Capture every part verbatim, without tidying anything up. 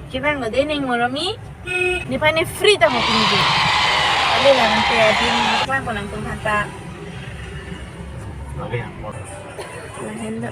Kevang lo de ning Moromi. Nephan ne free ta mo pini. Ale la nang te adin kevang ko nangtum aphan ta. Oke, ya. Lahen do.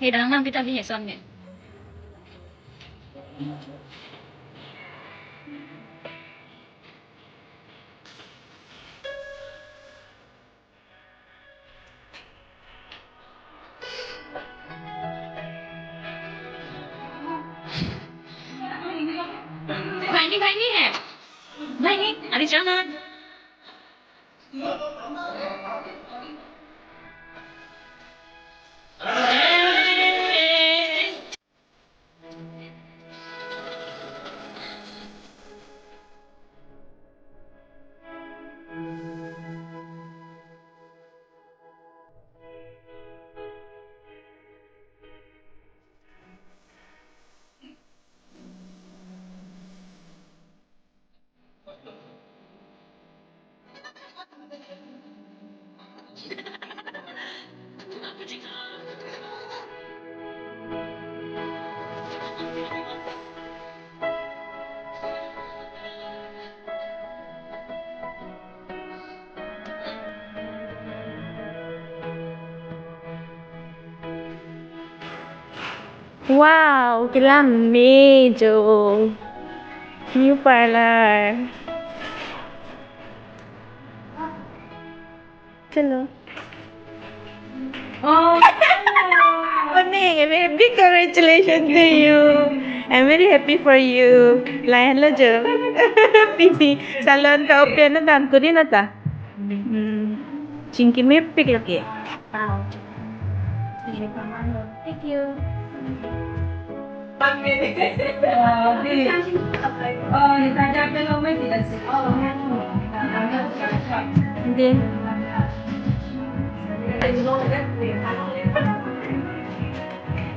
Hei, dang nang kita bini son ne. Bhai ni, bhai ni hai. Bhai ni, adi chana. Wow, kelang me jo. New parlor. Hello. Oh, Oning, a very big congratulations to you. I'm very happy for you. Lahen lo jo. Pini salon ka open na dan kuri na ta. Hmm. Chingki mepik lagi. Wow. Thank you. One minute. Oh, di. Oh, di, taja pe lo me di. Di.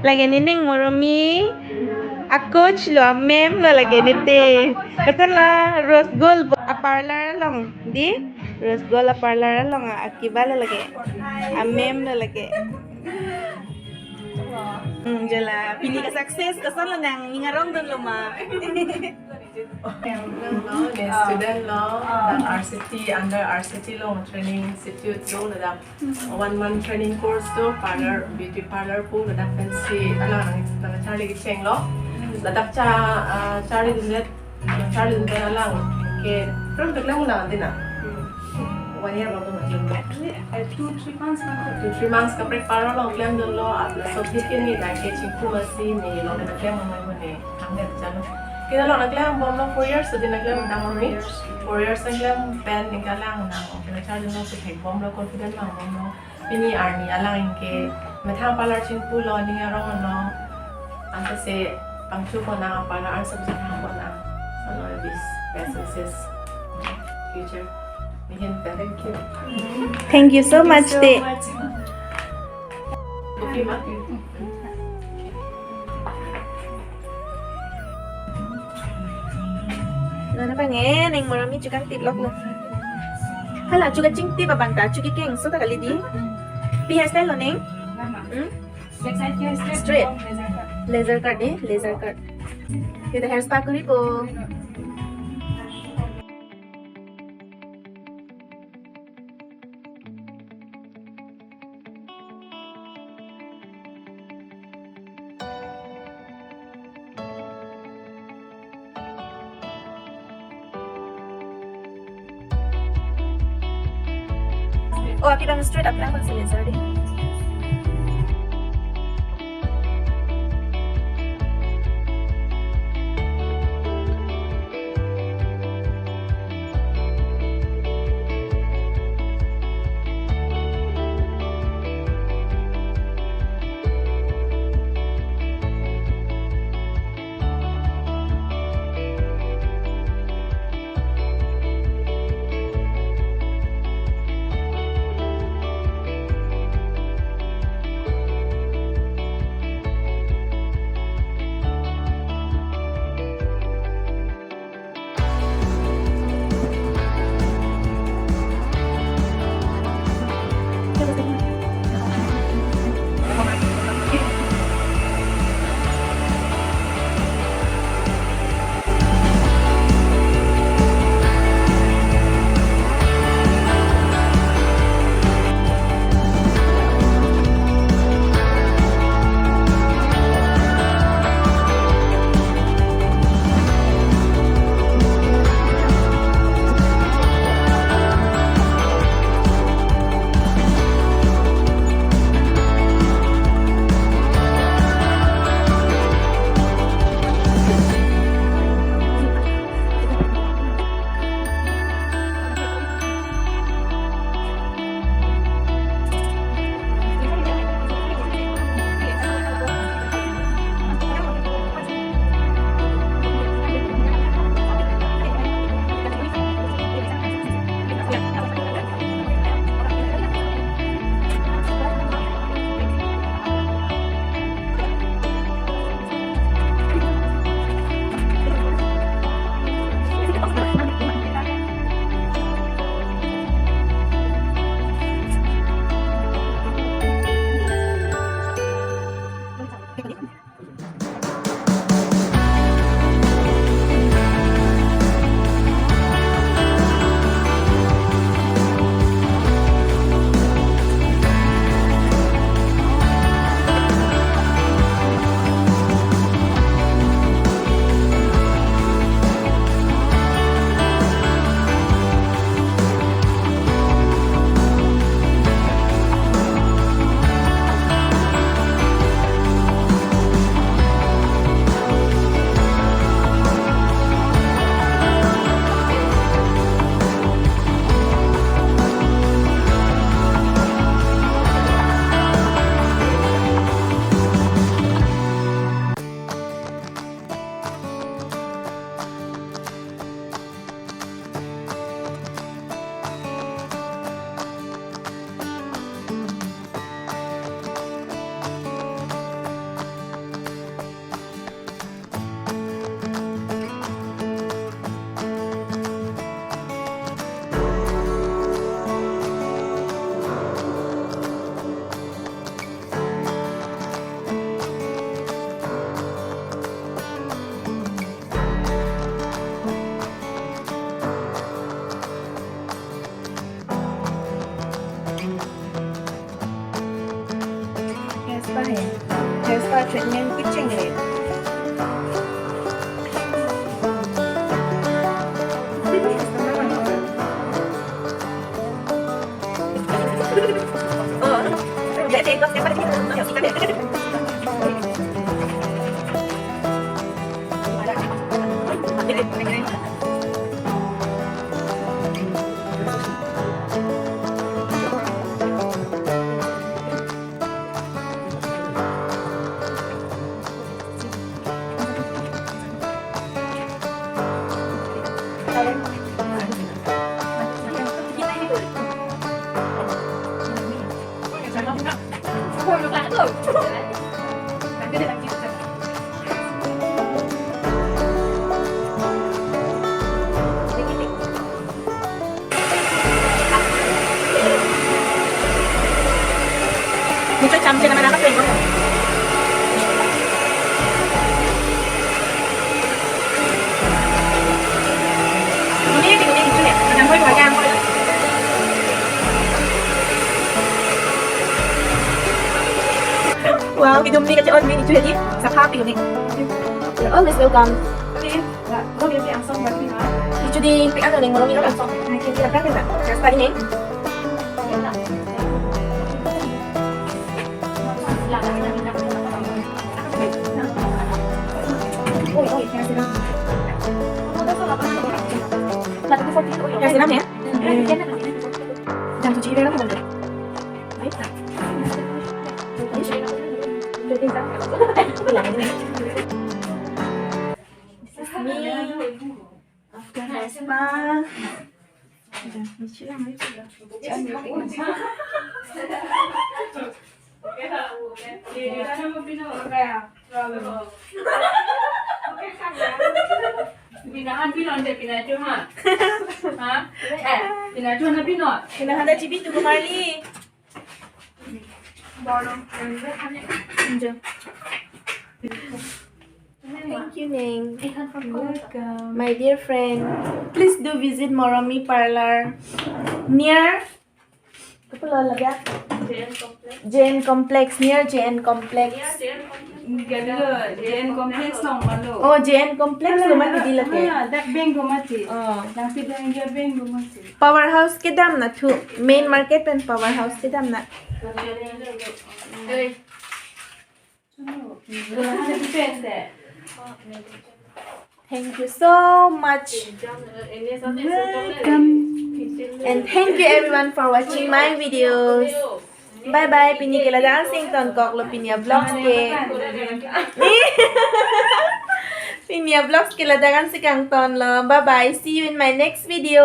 Lake ne ning Moromi a coach lo, a ma'am lo lake ne te. Katan la Rose Gold a parlor along di. Rose Gold a parlor along a kiba lo lake. A ma'am lo lake. Hmm, jo la pini ka success koson lo nang, ning arong dunlo ma? Ne student lo, dan R C T, under R C T lo, training institute lo, ladak one month training course do, parlor, beauty parlor pu, ladak pensi alang nang charli kecheng lo. Ladak cha, ah, charli dundet, charli dundet alang ke, pura keklem lang dina. One year lo tu macam. Eh, two, three months ka. Two, three months kaprek parlor along klem dunlo, apla so bikin ni dak ke chingpu masi ni lo na klem mo mo ne. Hang det jalo. Kita lo na klem bomlo four years, so di na klem dam mo ni. Four years na klem pen ning kalang nang. Kita charli dunlo si thek bomlo, confident lang bomlo. Pini arni alang ke methang parlor chingpu lo, ning arong lo. Anta si pangchuk ko nang, parlor arsa bisa thang ko nang. So lo this best wishes. Future. Thank you. Thank you so much, te. Okay, ma. Nana pange, ning Moromi chukang tip lok lo. Hala, chuka chingtip abang ta, chuki keng, so ta kali di. Pi hairstyle lo ning? Hmm? Straight. Laser cut, eh? Laser cut. Kita hair spa kuri po. Oh, aphi bang straight aplang bang si laser di. Hairstyle treatment kecheng le. Mucho chamche naman ako sa inyo. Mami, hindi ko din ito eh. Ang boy ko, ang boy. Wow, kidum ni kasi on ni ito eh. Sa happy ni. You're always welcome. Ito di, pick ano ning, marami lang. Ay, hindi lang, hindi lang. Just pa din eh. Uy, uy, kaya sila. Kaya sila, eh? Jangan cuci, dia orang. Ay, tak. Ay, This is me after hair spa. Pinahan pinon de pinachu ha. Ha? Eh, pinachu na pinon. Pinahan da chibi tu kemari. Thank you, Ning. Welcome. My dear friend, please do visit Moromi Parlor near, kapulo lagi? J N Complex. J N Complex, near J N Complex. Near J N Complex. Galo, J N Complex along malo. Oh, J N Complex lo mati di lake. Ah, dak bank ko mati. Oh. Nang si bank dia bank ko mati. Powerhouse kedam na thu. Main market pen Powerhouse kedam na. Thank you so much. Welcome. And thank you everyone for watching my videos. Bye bye. Pini ke ladak ansi ington koklo, pini a-vlogs ke. Pini a-vlogs ke ladak ansi kangtonlo. Bye bye. See you in my next video.